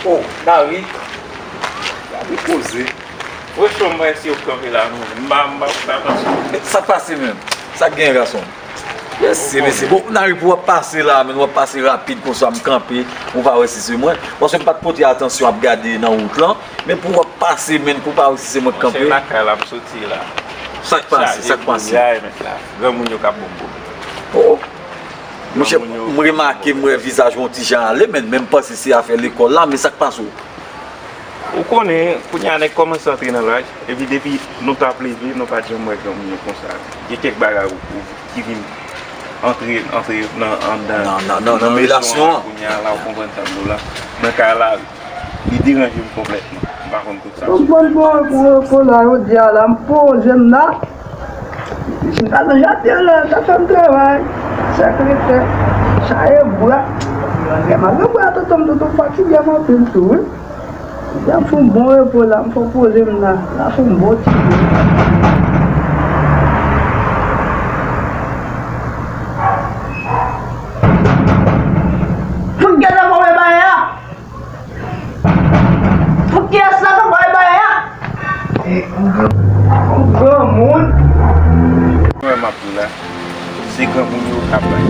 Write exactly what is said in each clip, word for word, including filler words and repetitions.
Oh, Dari. Dari poze. Franchman, m pa wè si yo kanpe la, non. M pa, m pa, m pa panse. Sa k pase menm? Sa k gen, gason? Mesye, mesye. Bon, Dari, pou w ap pase la, men w ap pase rapid konsa, m kanpe, ou pa wè si se mwen. Paske m pa t pote atansyon ap gade nan wout lan, men pou w ap pase, men pou w pa wè si se mwen k kanpe. Monchè, lakay la, m soti la. Sa k pase? Sa k pase? Chaje bagay, mèt la. Granmoun yo k ap bon bobe. Oh. Monchè, m remake, m wè vizaj ou yon ti jan ale, men, men m panse se afè lekòl la, men sa k pase w? Ou konnen, kounye a nèg kòmanse antre nan laj, epi depi nou t ap leve, nou pa t janm wè granmoun yo konsa. Gen kèk bagay ou, ou, ki vin antre, antre nan, anndan, nan, nan, nan, nan relasyon an. Kounye a la, ou konprann sa m di w la. Nan kay la, li deranje m konplètman. M pa konn kot sa soti. Bon, bon, bon, bon, bon, la, jodi a la, m poze m la. Si m ta nan jaden an la, ta fè m travay. Sekretè, chaje bwa. Lè m al nan bwa, tonton m, tonton m fatige m anpil tou, wi. Jodi a m fè yon bon repo la, m fè poze m la. La fè yon bon ti. Fout gen nan kòmè bagay la. Pou kiyès la k ap bay bagay a? E, yon gran, yon granmoun. Mwen m ap di w la, se granmoun yo k ap bay.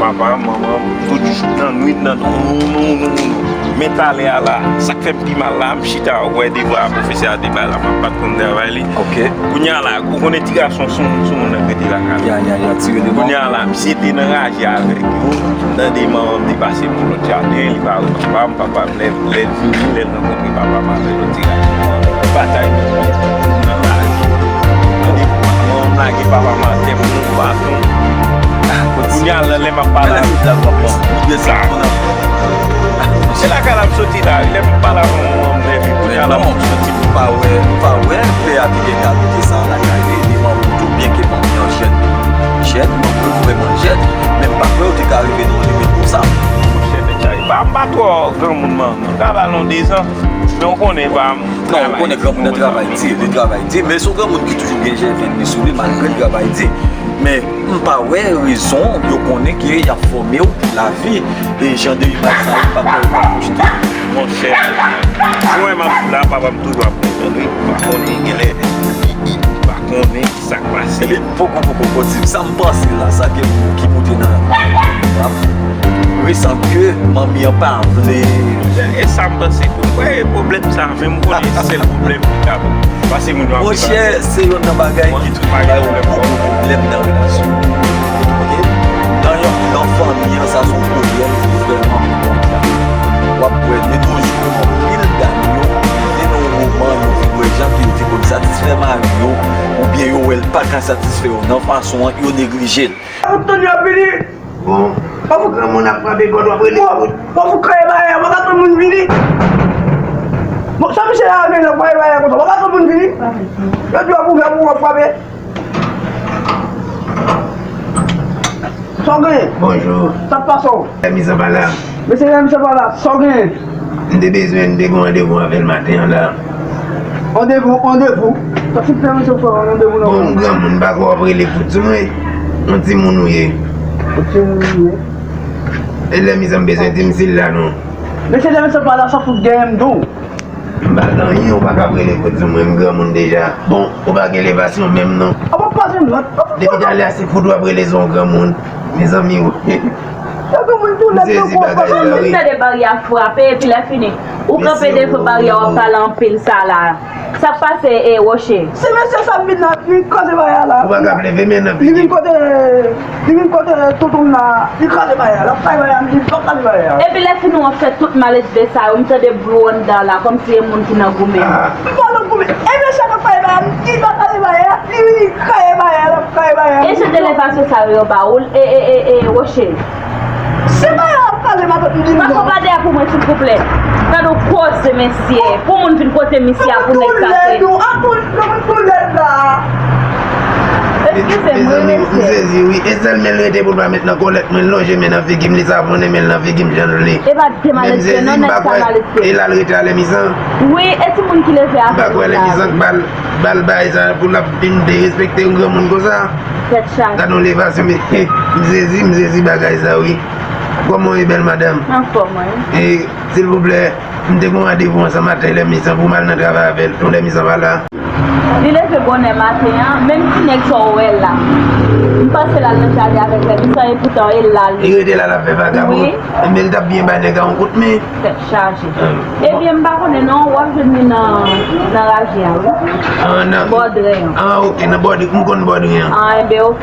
Papa, manman, tout nan nwit nan nou, nou, nou, nou, nou. Men talè a la, sa k fè m pi mal la, m chita wè devwa a pwofesè a te bay la, m ap pa t konn travay li. Ok. Kounye a la, ou konnen ti gason sou, sou moun nan k rete lakay la. Ya, ya, ya, tire devan. Kounye a la, misye te nan raje avèk yo, m tande manman m te pase pou lòt jaden, li pa wè papa m, papa m lè, lè l vini, lè l rankontre papa m avèk lòt ti gason an, batay nan raje. Tande manman m lage papa m atè, pran yon baton. Kounye a la, lè m ap pale avè w, se lakay la m soti la, lè m ap pale avè w, manman m leve, kounye a la m soti. Ou pa wè, ou pa wè pè a te gen kalite sa a lakay li, li manman tou, byenke manmi an jèn, jèn, manmi an vrèman jèn, men m pa kwè yo te ka rive nan yon limit konsa. Monchè, tèt chaje. Pa, m pa twò granmoun, manmi. M ka ba l yon dezan, men w konnen, pa m. Non, ou konnen granmoun nan travay di, li travay di, men se yon granmoun ki toujou gen jèvèn li sou li, malgre l travay di. Men, m pa wè rezon yo konnen ke y ap fòme w pou lavi, e jan de imaj sa yo pa kwè yo ka pwojte. Monchè, jan m ap di w la, papa m toujou ap konprann, wi. M pa konnen, genlè, m pa konnen ki sa k pase. Epi, poko, poko, poko, di m sa m panse la, sa ke, ki moute nan, nan, wi, san ke manmi an pa vle. E sa m panse tou, m kwè pwoblèm sa, men m konnen se sèl pwoblèm ki ka pase moun yo ap. Monchè, se youn nan bagay ki toujou bay yon gwo pwoblèm nan relasyon. Ok? Nan yon, nan fanmi an, sa se yon pwoblèm ki vrèman enpòtan. W ap wè de nos jours, anpil dam yo rive nan yon moman, yo vin wè jan ke yo te konn satisfè mari yo, oubyen yo wè l pa ka satisfè yo nan fason an, yo neglije l. Ou tann yo ap vini? Bon, granmoun ap frape pòt, w ap rele. Bon, bon, pou kraye bagay la, w pa ka tann moun vini. Bon, sa misye la gen nan kraye bagay la konsa, w pa ka tann moun vini. Yo di w ap ouvè pou w ap frape. Sa w genyen? Bonjou. Sa k pase w? Lèmizan pa la. Mesye Lèmizan pa la, sa w genyen? M te bezwen, m te gen yon randevou avè l maten an la. Randevou, randevou? Sa ki fè misye fè yon randevou nan... Bon, yon granmoun, m pa kwè w ap rele pou di mwen. Yon timoun ou ye. Yon timoun ou ye? E Lèmizan m bezwen di m si l la non. Mesye Lèmizan pa la, sa fout genyen m di w. M pa gen anyen, ou pa ka rele pou di mwen, m granmoun deja. Bon, ou pa gen levasyon menm non. Depi talè a se fout w ap rele sou yon granmoun. Mezanmi, w... Yon granmoun tou lèd nan gwo fòs. Fanmi m tande bari a frape, epi lè fini, ou kanpe devan bari a, w ap pale anpil sa la. Sa k pase, e, Roche? Se mesye sa vin la, vin kraze bari a la. Ou pa ka leve men nan figi. Li vin kote, li vin kote tonton m la, li kraze bari a, l ap kraze bari a, li p ap kraze bari a. Epi lè fini w ap fè tout malespri sa yo, m tande bri w anndan la, kòmsi e moun ki nan goumen. M pa nan goumen. E mesye k ap kraze bari a, m di pa kraze bari a, li vini kraze bari a, l ap kraze bari a. E se de levasyon sa yo ba ou, e, e, e, e, Roche? Se pa yo ap pale matant m di m non. Pase w pa dèyè pou mwen, silvouplè. Gad yon koze, mesye. Pou moun vin kote misye a pou nèg kase. Tou lèd, tou lèd la. Eskize m, wi, mesye. M sezi, wi. E sèl men l rete pou l pa met nan kòlèt mwen, l lonje men nan figi m, li savonnen men l nan figi m jan l vle. E pa de malespri non, nèg sa malespri. E l al rete a Lèmizan. Wi, e timoun ki leve avè l la. M pa kwè Lèmizan k ba l, ba l bagay sa pou l ap vin derespekte yon granmoun konsa. Tèt chaje. Gad yon levasyon, men, m sezi, m sezi bagay sa, wi. Kòman w ye, bèl madanm? Anfòm, wi. E, silvouplè, m te gen yon randevou ansanm ak Telèmisan pou m al nan travay avè l. Telèmisan pa la. Li leve bonè maten an, menm ti nèg sa w wè la. M panse l al nan jaden avèk Telèmisan, epoutan e la li. Li rete la, l ap fè vagabon. Wi. Enben, l t ap byen bay nèg la yon kout men. Tèt chaje. Ah. Ebyen, m pa konnen non, w ap jwenn li nan, nan raje a, wi. Ah, nan. Bò dren an. Ah, ok, nan bò dren, m konn bò dren an. Ah, enben, ok.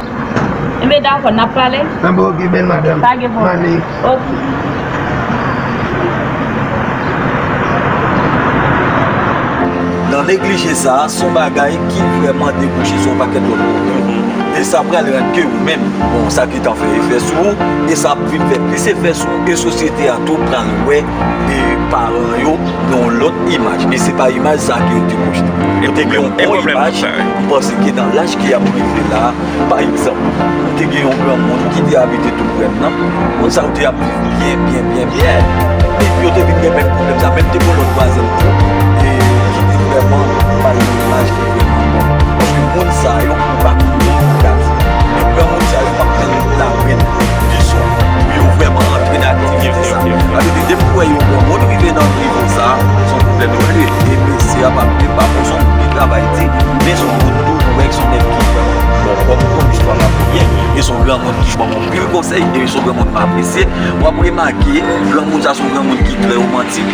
Enben, dakò, n ap pale. Enben, ok, bèl madanm. Pa gen pwoblèm. M ale. Ok. Nan neglije sa, se yon bagay ki vrèman debouche sou yon pakèt lòt pwoblèm. E sa pral rann ke ou menm, bon, sa gentan fè efè sou ou, e sa ap vin fè plis efè sou ou, e sosyete a tou pral wè, e paran yo nan yon lòt imaj. E se pa imaj sa ke yo te pwojte. Yo te gen yon bon imaj, m panse ke nan laj ke y ap rive la, pa egzanp, ou te gen yon granmoun ki te abite tou prè m nan, moun sa yo te ap viv byen, byen, byen, byen. Epi yo te vin gen menm pwoblèm sa, menm te gen lòt vwazen tou, e ki te vrèman bay yon imaj ki vrèman bon. Paske moun sa yo, ou pa konnen, ou ka di, men granmoun sa yo, m ap tann yo pou laprès, disons, pou yo vrèman antre nan aktivite sa. Sa vle di, depi w wè yon granmoun rive nan nivo sa, se yon pwoblèm yo rele. E mesye a pa, pa bon, se yon moun ki travay di, men se yon moun tou, ou wè, se yon nèg ki vrèman bon, kòm ou konn istwa la byen, e se yon granmoun ki ban m anpil konsèy, e se yon granmoun m apresye. W ap remake, granmoun sa se yon granmoun ki trè romantik.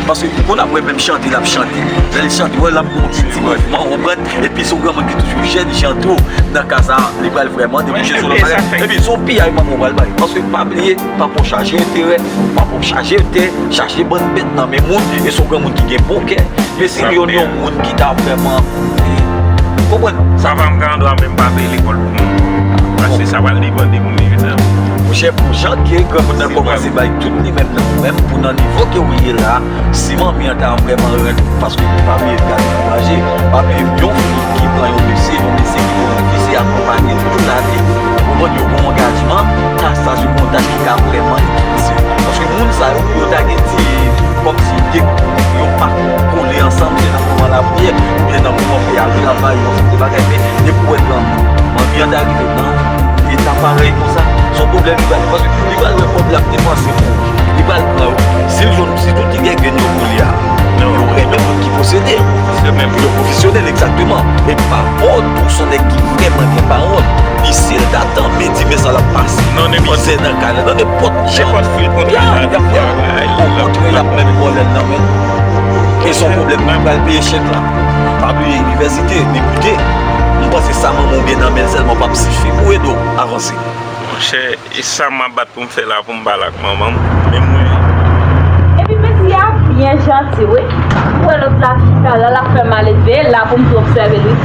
Paske moun ap wè menm chante l ap chante. Lè l chante, w wè l ap fè yon ti, ti mouvman, w konprann? Epi se yon granmoun ki toujou jèn jan tou nan ka sa, li pral vrèman debouche sou lòt bagay. Epi se yon piyay manman w pral bay. Paske pa bliye, pa pran chaje enterè, pa pran chaje tè, chaje bann bèt nan men moun, e se yon granmoun ki gen bon kè. Men si l youn yon moun ki ta vrèman, e, konprann? Sa pa m ka andwa menm pa peye lekòl pou moun. Paske sa pral depande moun li vin nan. Monchè, pou jan ke granmoun nan kòmanse bay tout li menm nan ou menm, pou nan nivo ke ou ye la, si manmi an ta vrèman rèd, paske pa bliye l ka dekouraje, pa bliye yon fi ki pran yon mesye, yon mesye ki pran yon fi, se akonpanye l tout lavi. Ou konprann, yo gen yon angajman, tach sa se yon tach ki ka vrèman itil misye. Paske moun sa yo, pou yo ta gen ti, kòmsi de, yo pa kole ansanm, se nan moman lapriyè, oubyen nan moman pou y al travay, yon seri de bagay, men depi w wè granmoun, manmi an ta rive nan yon eta parèy konsa, se yon pwoblèm li pral, paske li pral wè kòb l ap depanse pou ou, li pral pran yo. Si l jwenn, si tout ti gen grenn yo pou li a, yo renmen moun ki posede, yo pwofesyonèl, egzakteman, men pa wè w tou se yon nèg ki vrèman gen pawòl. Li, si l ta tanmen di men sa l ap pase, mizè nan kay la, nan nenpòt jan. Nenpòt fi l kontre, ya, y ap pran. Ou kontre, l ap menm vòlè l nan men l. E se yon pwoblèm ki pral peye chèk la. Pa bliye inivèsite, ni goute. M panse sa manman w gen nan men l sèlman p ap sifi pou ede w avanse. Monchè, e sa m ap bat pou m fè la pou m pale ak manman m, men mwen. Epi piti a byen janti wi. Ou wè lòt la chita la, l ap fè maledve, la pou m tou obsève l wi.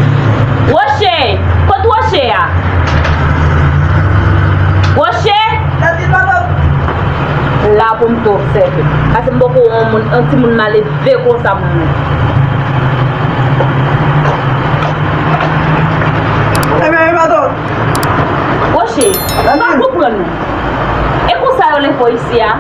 Woche! Kot Woche a? Woche! La pou m tou obsève. Paske m poko wè yon moun, yon timoun maledve konsa pou mwen. Ebyen, e matant. Woche, m pa konprann ou. E konsa yo leve w isi a?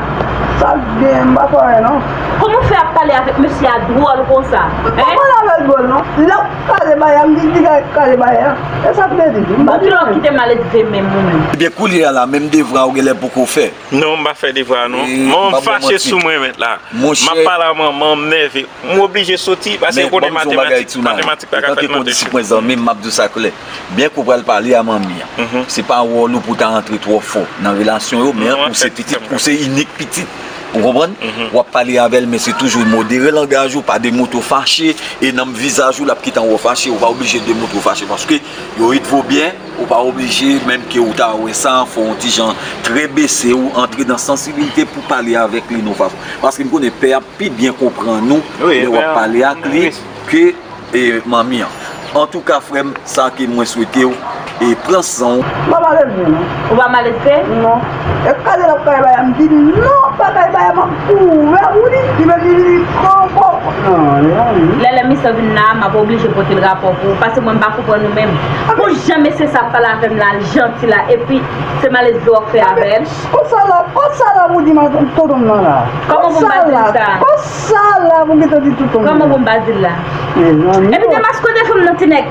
Sa k gen, m pa fè anyen non. Kòman w fè ap pale avèk mesye a dwòl konsa? M pa pale avè l dwòl non. L ap kale bagay la, m di l di kale bagay la. E sa k vle di tou. M pa di anyen. Bon, kilè w kite maledve menm ou menm? Ebyen, koulye a la, menm devwa ou genlè poko fè. Non, m pa fè devwa non. Manman m fache sou mwen mèt la. M ap pale a manman m, m nève. M oblije soti, paske ou konnen matematik, matematik pa ka fèt nan de jou. Mwen zanmi m, m ap di w sa klè. Byen ke w pral pale a manmi an. Se pa wòl ou pou w ta rantre twò fò nan relasyon yo, men ou se pitit, ou se inik pitit. Ou konprann? W ap pale avè l, men se toujou modere langaj ou, pa demontre w fache, e nan vizaj ou, l ap kite w fache, ou pa oblije demontre w fache, paske yo it vo byen, ou pa oblije, menm ke ou ta wè sa, fò w yon ti jan trè bese, ou antre nan sansibilite pou pale avèk li nan yon fason. Paske m konnen pè a pi byen konprann ou lè w ap pale ak li ke, e, manmi an. Antouka, frè m, sa ke mwen swete w, e, pran san w. M pa maledve, non. Ou pa maledve? Non. E kale l ap kale bagay la, m di non, pa kale bagay la, m ap ouvè pou li. Li menm li vini pran kò. Non, non, non. Lè, lè misye vin la, m ap oblije pote l rapò pou ou, paske mwen m pa konprann ou menm. Pou jan mesye sa ap pale avè m la, l janti la, epi se maledve w ap fè avè l. Konsa la, konsa la pou di tonton m nan la. Kòman pou m pa di l sa? Konsa la pou gentan di tonton m nan. Kòman pou m pa di l la? Mezanmi. Epi te maskote fanm nan ti nèg.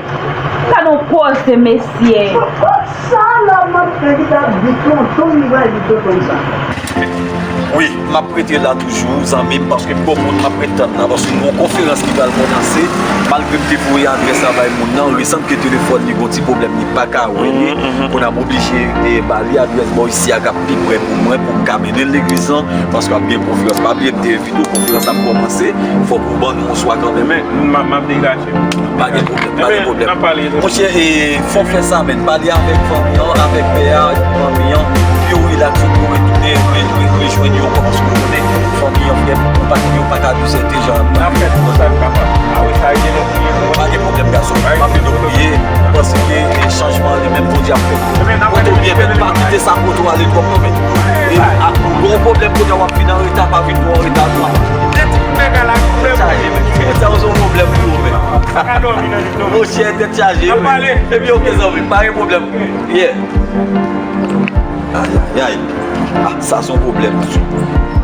Gad on koze, mesye. Sa la m ap fè ki t ap di tonton m, li pral di tonton m sa. Wi, m ap rete la toujou, zanmi m, paske m gon moun m ap ret tann la, paske m gon konferans ki pral kòmanse, malgre m te voye adrès la bay moun nan, resanm ke telefòn li gon ti pwoblèm, li pa ka rele, kounye a m oblije e, ba li adrès bò isi a k ap pi prè pou mwen, pou m ka mennen l legliz lan, paske ap gen konferans, pa bliye m te videyo konferans ap kòmanse, fòk ou ban nou yon swa kanmenm. M ap degaje. Pa gen pwoblèm, pa gen pwoblèm. Monchè, e, fò w fè sa, menn. Pale avèk fanmi an, avèk pè a, manmi an, pou yo rilaks, pou yo retounen, re, re, rejwenn yo ankò, paske w konnen, fanmi an, frè m, konpati yo pa ka dous entejan. N ap fè tout sa n kapab. A wi, sa gen lè priye pou mwen. Pa gen pwoblèm, gason. M ap fè nou priye, m panse ke, e, chanjman an li menm, Bondye ap fè. Kote w byen, menn, pa kite sa kote w ale twòp, non, menn. E, a, ou gon pwoblèm kote w ap vin an reta, pa vin twò an reta, non. Tèt chaje, menn. Tèt chaje, menn. Tèt chaje, menn. Monchè, tèt chaje, wi. Epi, oke, zanmi, pa gen pwoblèm. Yeah. Ayayay. Ah, sa se yon pwoblèm tou.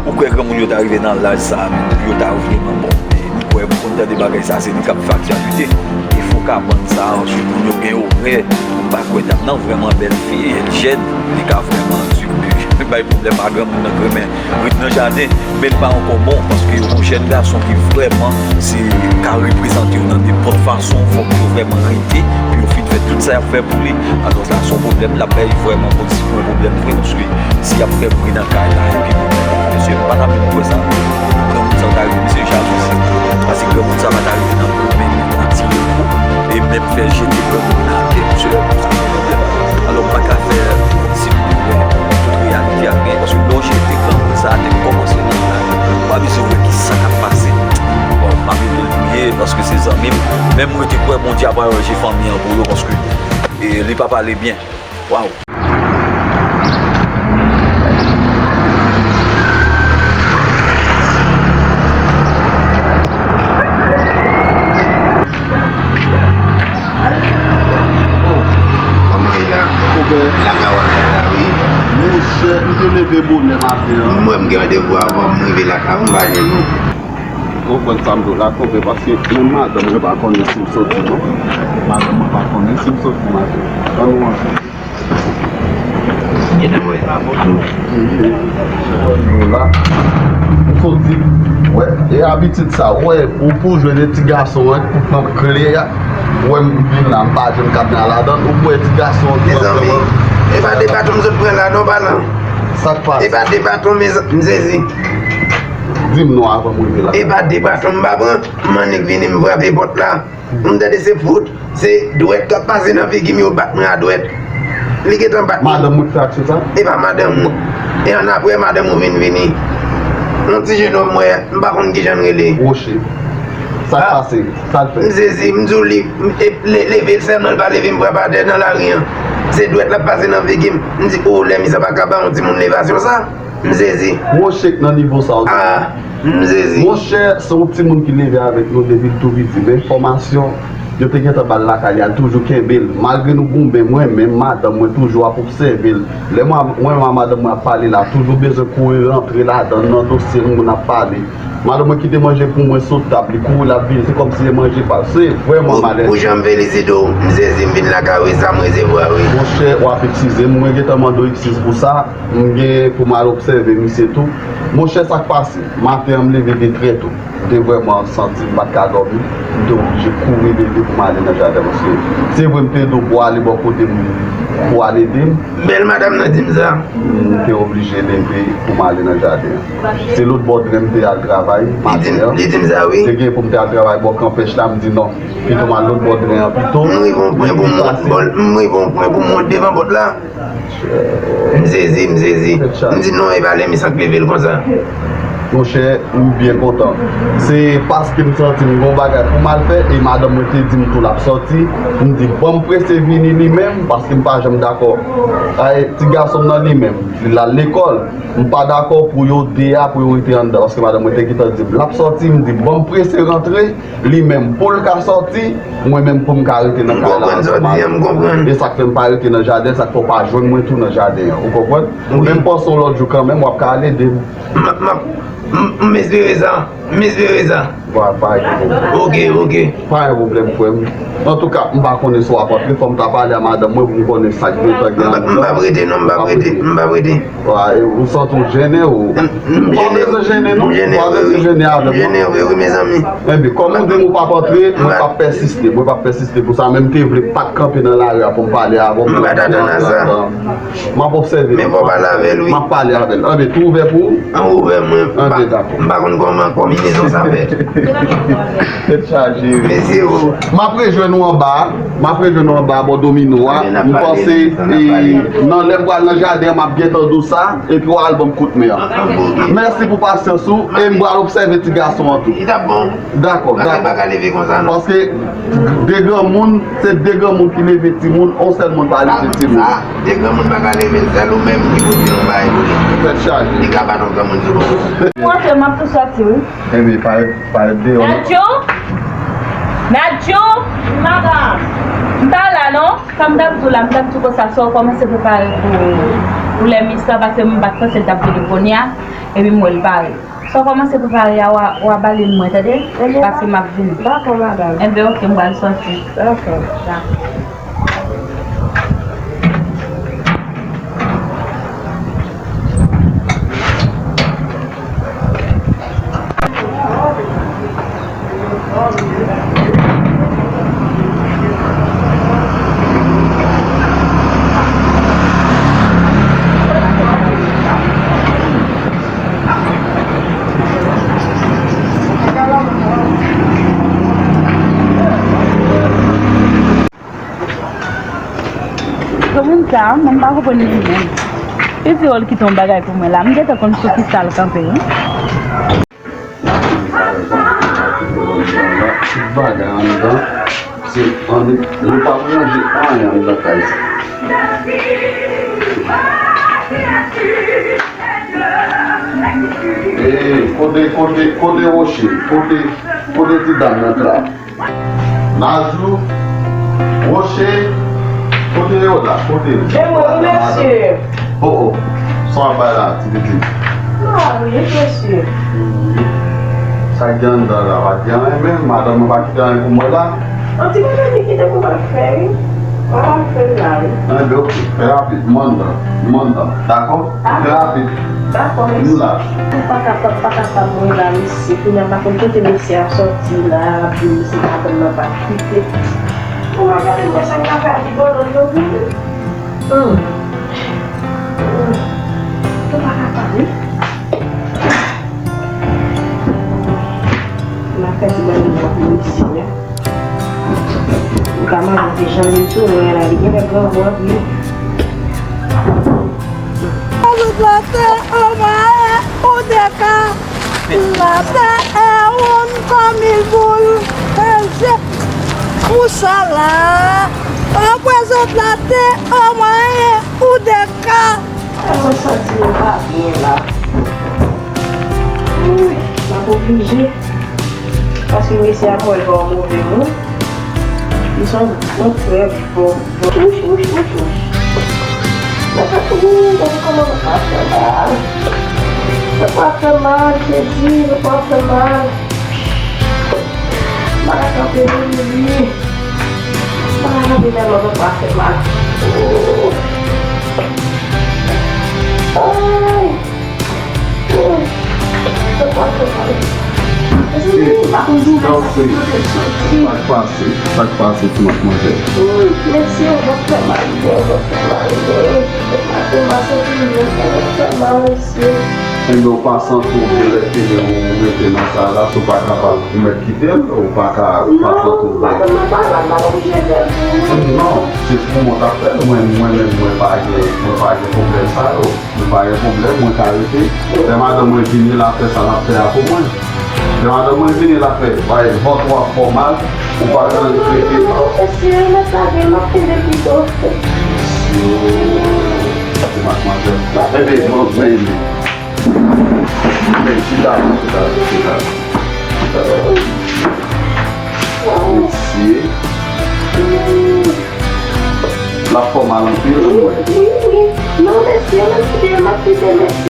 Ou kwè granmoun yo ta rive nan laj sa a, menm, pou yo ta vrèman bon. E, ou kwè, m konn tande bagay sa, se li k ap fè aktyalite. E fò kabann sa a, answit, moun yo gen orè. M pa kwè dam nan vrèman bèl fi, e l jèn, li ka vrèman di, bay pwoblèm a granmoun nan k renmen ret nan jaden, men l pa ankò bon, paske yon jèn gason ki vrèman se ka reprezante w nan nenpòt fason, fòk yo vrèman rete, pou yo fin fè tout sa y ap fè pou li. Alò, sa se yon pwoblèm, l ap bay vrèman pwoblèm vre, paske si y ap fè bri nan kay la, epi mesye, m pa ta menm kwè sa. Granmoun sa ta rive, mesye, jalouzi. Paske granmoun sa pa ta rive nan gwo men, nan tire kou, e menm fè jete granmoun nan atè, mesye, sa se pwoblèm. Alò, m pa ka fè si m wè tout reyalite a gen, paske lè w jete granmoun sa a te kòmanse nan la, ou pa bezwen wè ki sa k ap pase. Bon, m ap ede l priye, paske se zanmi m, men m rete kwè Bondye ap aranje fanmi an pou yo, paske, e, li pa pale byen. Waw. Kòman ye la? Lakay w ap fè la, wi. Monchè, m te leve bonè maten an. Mwen, m gen randevou avan m rive lakay ou, m pa jwenn ou. Ou konprann sa m di w la, konpè, paske menm madanm mwen pa konnen si m soti, non. Madanm mwen pa konnen si m soti maten. Ann nou antre. Medam, wè, pa bon tou. Nou la. M soti. Wè, e abitid sa, wè, ou pou jwenn ti gason an, pou pran kle a. Wè, m vin la, m pa jwenn kadna ladan, ou wè ti gason an. Mezanmi, e pa de baton m sot pran la, non, pa nan. Sa k pase? E pa de baton, mezanmi, m sezi. Di m non avan m rive la. E pa de baton m pa pran, m annik vini, m frape pòt la. M tande se fout, se dwèt k ap pase nan figi m, yo bat mwen a dwèt. Li gentan bat mwen. Madanm ou k fè aksyon sa? E pa madanm ou. E annapre, madanm ou vin vini. Yon ti jenòm mwen, m pa konn kijan l rele. Woche. Sa k pase? Sa l fè? M sezi, m di w li, e, le, leve l sèlman, l pa leve, m frape atè nan lari an. Se dwèt l ap pase nan figi m. M di, o, lè mizè pa ka ba yon timoun levasyon sa. M sezi. Woche k nan nivo sa w di. Ah, m sezi. Monchè, se yon timoun ki leve avèk nou depi l tou piti. Men enfòmasyon, yo te gentan ba l lakay li a, l toujou kenbe l. Malgre nou goumen, mwen menm, madanm mwen toujou ap obsève l. Lè mwen, mwen, mwen, madanm mwen ap pale la, toujou bezwen kouri rantre ladan nan dosye moun ap pale. Madanm mwen kite manje pou mwen sou tab, li kouri l ap vini, se kòmsi se manje pa l. Se vrèman malèz. Ou janm felisite w, m sezi, m vin lakay ou, e sa m resevwa, wi. Monchè, w ap eskize m, mwen gentan mande w eskiz pou sa. M gen pou m al obsève misye tou. Monchè, sa k pase? Maten an, m leve de trè to. M te vrèman santi m pa t ka dòmi. M te oblije kouri leve pou m ale nan jaden paske se vre m te di w pou w ale bò kote m pou w al ede m. Bèl madanm nan di m sa. M te oblije leve pou m ale nan jaden an. Se lòtbò dren m te al travay maten an. Li di m sa, wi. Te gen pou m te al travay bò kanpèch la, m di non. Pito m al lòtbò dren an pito. M rive yon pwen pou m, m rive yon pwen pou m monte devan pòt la. M sezi, m sezi. M di non, e pa lè misye k leve l konsa. Monchè, m byen kontan. Se paske m santi m gon bagay pou m al fè, e madanm mwen te di m tou l ap sòti. M di, ban m prese vini li menm, paske m pa janm dakò. Ay, ti gason m nan li menm, li l al lekòl. M pa dakò pou yo de a, pou yo rete anndan, paske madanm mwen te gentan di m l ap sòti, m di, ban m prese rantre. Li menm, pou l ka sòti, mwen menm pou m ka rete nan kay la ansanm avè l. M konprann sa w di a, m konprann. E sa k fè m pa rete nan jaden, sa k fè w pa jwenn mwen tou nan jaden an. Ou konprann? Wi. Men m panse yon lòt jou kanmenm, w ap ka al ede m. M ap, m ap, M, m espere sa. M espere sa. Pa, pa gen pwoblèm. Ok, ok. Pa gen pwoblèm, frè m. Antouka, m pa konnen si w ap antre, fò m ta pale a madanm mwen pou m konnen sa k gentan gen anndan. M p ap rete, non, m p ap rete, m p ap rete. Wa, e ou santi w jennen ou? M, m jennen. Ou pa bezwen jennen, non? M jennen, wi, wi. Ou pa bezwen jennen avè m, non? M jennen, wi, wi, mezanmi. Enben, kòm ou di m ou p ap antre, mwen p ap pèsiste, mwen p ap pèsiste pou sa, men m te vle pa t kanpe nan lari a pou m pale avè w. M pa t atann a sa. M ap obsève. Men fò w pale avè l, wi. M ap pale avè l. Anben, tou ouvè pou ou? An ouvè, mwen. Anben, dakò. M pa konn kòman konbinezon sa fèt. Tèt chaje, wi. Mesye, o. M ap rejwenn ou anba a. M ap rejwenn ou anba a bò domino a. Anben, n ap pale, n ap pale. M panse, e, nan lè m pral nan jaden an, m ap gentan di w sa, epi w al ban m kout men an. An, ok. Mèsi pou pasyans ou, e m pral obsève ti gason an tou. Li t ap bon. Dakò, dakò. Bagay pa ka leve konsa, non. Paske de granmoun, se de granmoun ki leve timoun, on sèl moun pa leve timoun. Sa, de granmoun pa ka leve l, sèl ou menm ki pou di yon bagay pou li. Tèt chaje. Li ka bat yon granmoun sou konkou. Mwen fè m ap tou sòti, wi. Enben, parèt, parèt deyò, non. Nadjo! Nadjo! Madanm! M pa la, non. Sa m t ap di w la, m t ap di w konsa, sa w kòmanse prepare pou, pou lè mis la, paske m pa t panse l t ap vini kounye a, epi m wè l pare. Sa w kòmanse prepare a, w a, w a bale m mwen, tande? Paske m ap vini. Dakò, madanm. Enben, ok, m pral sòti. Dakò. Dakò. Granmoun sa, mwen pa konprann li menm. Li di w al kite yon bagay pou mwen la. M gentan konn sou kisa l kanpe, wi. Tout bagay anndan, se annik, nou pa p ranje anyen anndan kay sa. E, kote, kote, kote Woche? Kote, kote ti dam nan la? Najou, Woche, kote yo la? Kote yo? Se mwen, wi, mesye. O, o, sa w ap bay la, ti pitit? Ah, wi, mesye. Sa k gen anndan la, pa t gen anyen menm, madanm mwen pa kite anyen pou mwen la. An ti madanm li kite pou mwen fè, wi. Mwen pa fè l la, wi. Enben, ok, fè rapid, m anndan, m anndan, dakò? Fè rapid. Dakò, mesye. Nou la. Ou pa kapab, pa kapab, mwen la, mesye. Kounye a, m pa konn kote mesye a sòti la, pou mesye madanm nan pa kite. Ou pa gade mwen sa m ka fè ak ti bolon yo, wi. Hmm. Hmm. Ou pa kapab, wi. M ap fè ti bolon yo pou mesye a. Ou ka manje jan li tou, men la, li genlè gran gou anpil. Ou dwe te omwen ou deka. La tè è wonn kòm il boul. E je pou sa la. Reprezant la tè omwen ou deka. Mwen santi mwen pa byen la. Wi, m ap oblije. Paske mesye a mwen l pa yon move moun. Li se yon, yon trè bon, bon. Wouch, wouch, wouch, wouch. Mwen santi, wi, gade kòman mwen pa fè mal. Mwen pa fè mal, Jezi, mwen pa fè mal. M pa ka kanpe, wi, wi. M pa ka kanpe tèlman mwen pa fè mal. Ay. Sa k pase? Sa k pase, ti manmzè? Wi, mesye, w ap fè mal, w ap fè mal, w ap fè mal, mesye. Enben, w pa santi w byen lè fini ou mete nan sa la, si w pa kapab ou mèt kite l, ou pa ka, ou pa santi w byen. Madanm mwen pa la, m pa oblije fè l pou ou. Non, se pou mwen k ap fè l, mwen, mwen menm, mwen pa gen, mwen pa gen pwoblèm sa yo. Mwen pa gen pwoblèm, mwen ka rete. Lè madanm mwen vini, l ap fè sa l ap fè a pou mwen. Lè madanm mwen vini, l ap fè, bay vant w ap fè w mal, ou pa ka respekte. Non, mesye, mèt lage, m ap kenbe pito. Mesye, madmwazèl. Enben, bon, men, men, chita, chita, chita. Mesye. L ap fè w mal anpil, wi, wi, wi. Non, mesye, m ap kite, m ap kite, mesye.